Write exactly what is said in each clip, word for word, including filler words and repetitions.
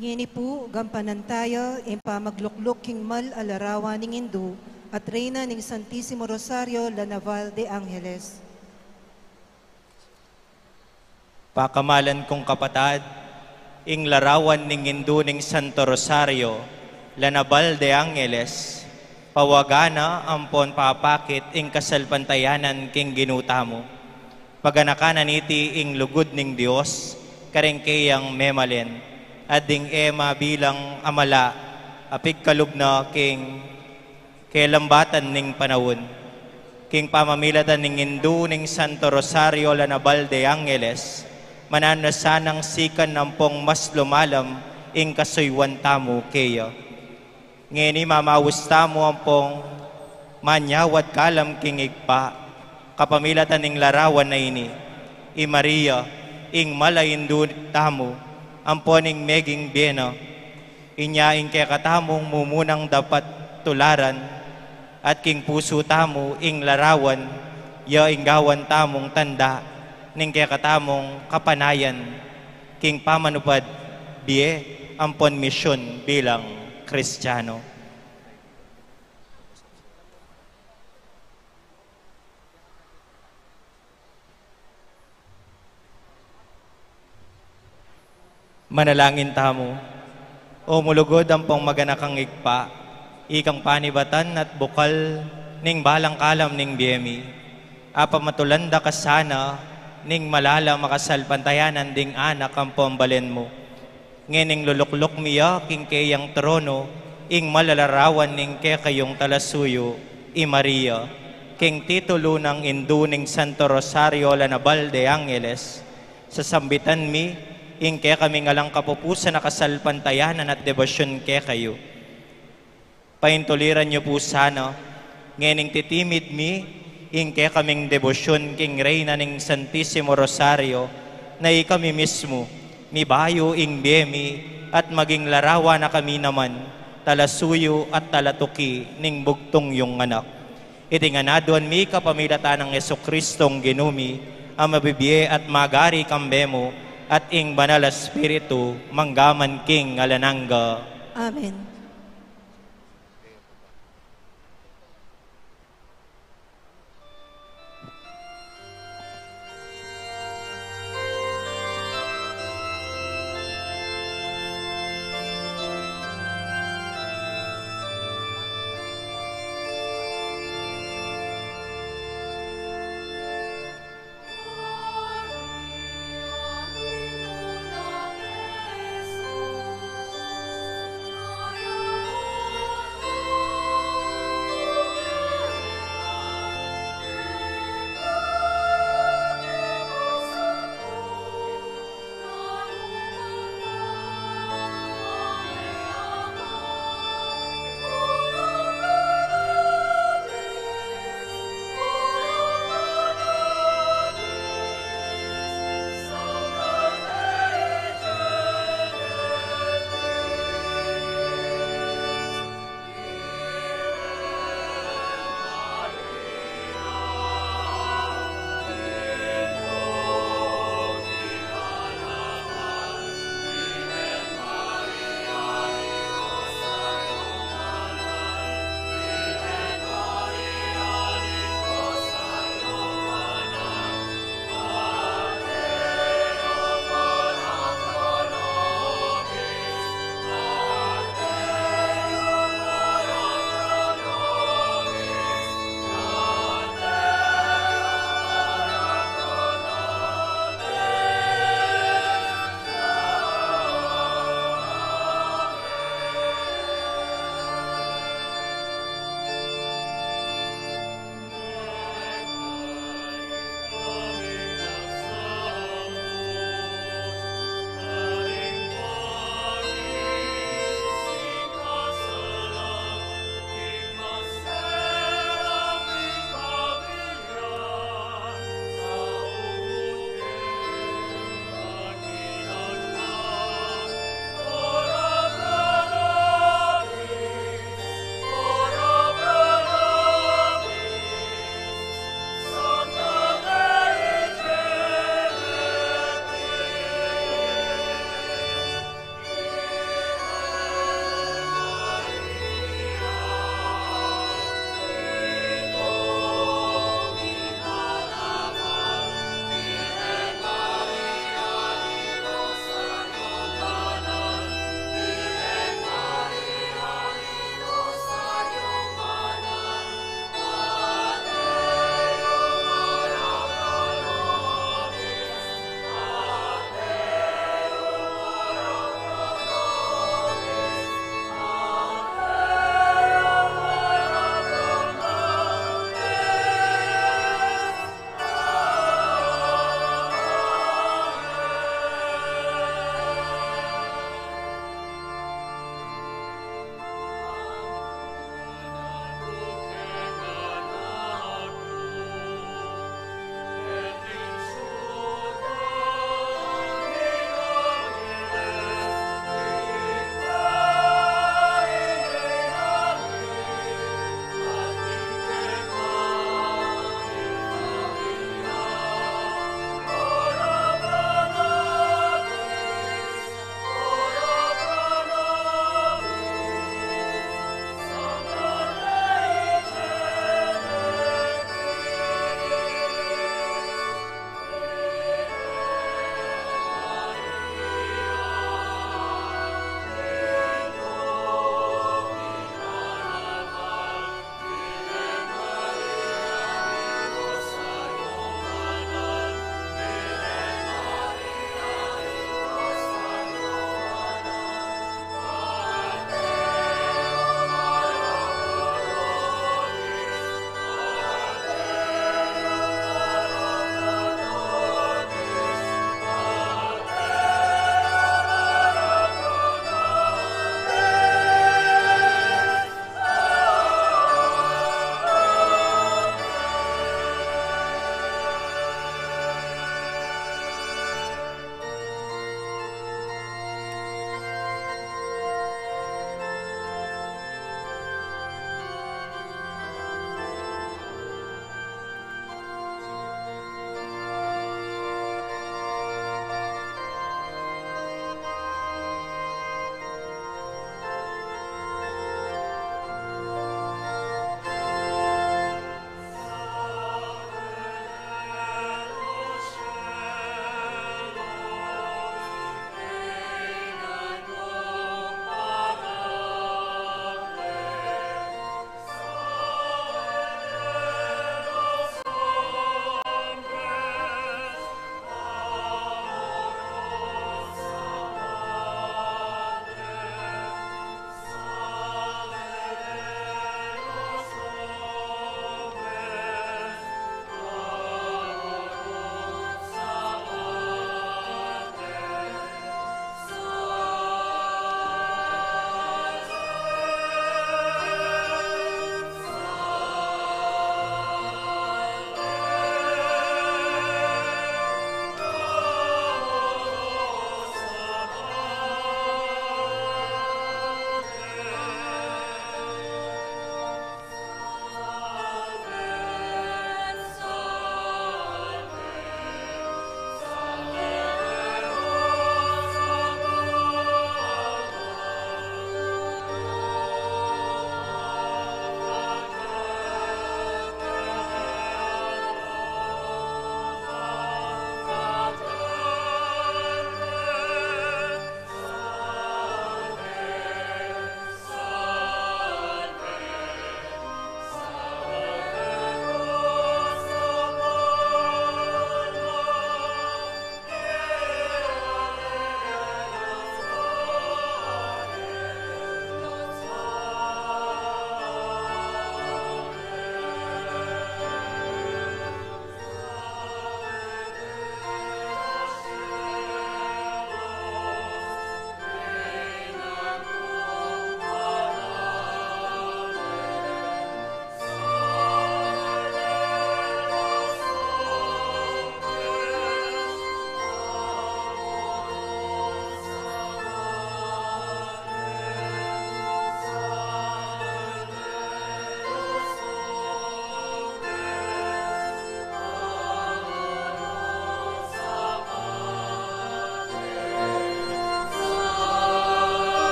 Ngeni pu, gampanan taya ing pamaglukluk king mal a larawan ning Indu at Reyna ning Santisimo Rosario La Naval de Angeles. Pakamalan kung kapatad, ing larawan ning Indu ning Santo Rosario La Naval de Angeles, pawaga na ampon papakit ing kasalpantayanan king Ginu tamu. Paganakan na niti ing lugud ning Dios kareng keyang memalen, at ding e mabilang a mala a pigkalub na king kelambatan ning panaun. King pamamilatan ning Indu ning Santo Rosario La Naval de Angeles, mananu na sanang sikan ampong mas lumalam ing kasuyuan tamu keya. Ngeni mamaus tamu ampong manyawad kalam king Ibpa, kapamilatan ning larawan a ini, i Maria, ing mal a Indu tamu, ampon ing meging bie na. Inya ing kekatamung mumunang dapat tularan, at king pusu tamu ing larawan ya ing gawan tamung tanda ning kekatamung kapanayan king pamanupad bie ampon misyun bilang Kristiano. Manalangin tamu. O mulugud ampong maganakang Ibpa, ikang panibatan at bukal ning balang kalam ning bie mi, apamatulan da ka sana ning malalam a kasalpantayanan ding anak ampong balen mu. Ngening lulukluk mi ya king keyang trono ing mal a larawan ning kekayung talasuyu, i Maria, king titulu nang Indu ning Santo Rosario La Naval de Angeles, sasambitan mi ing kekaming alang kapupusan a kasalpantayanan at debosyun kekayu. Paintuliran yu pu sana, ngening titimid mi ing kekaming debosyun king Reyna ning Santisimo Rosario, na ikami mismu, mibayu ing bie mi at maging larawan na kami naman, talasuyu at talatuki ning bugtung yung anak. Iti ngan aduan mi kapamilatan nang Jesucristong Ginu mi, a mabibie at magari kambe mu, at ing Banal a Espiritu, manggaman king alang angga. Amen.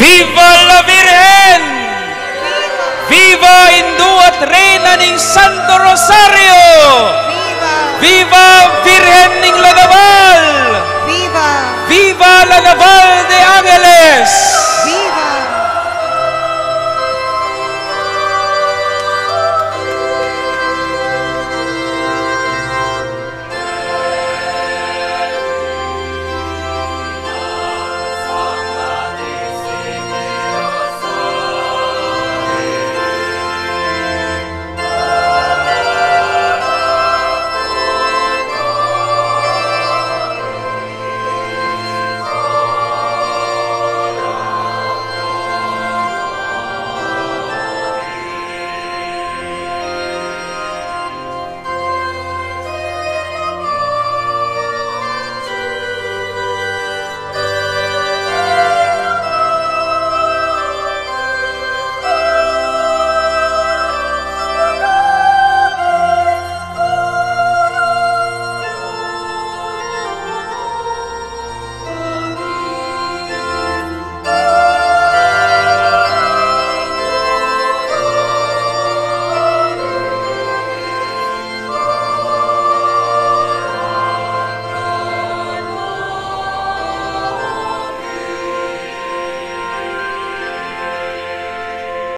Viva la Virgen! Viva Indu at Reyna ning Santo Rosario! Viva Virgen ning La Naval! Viva la Naval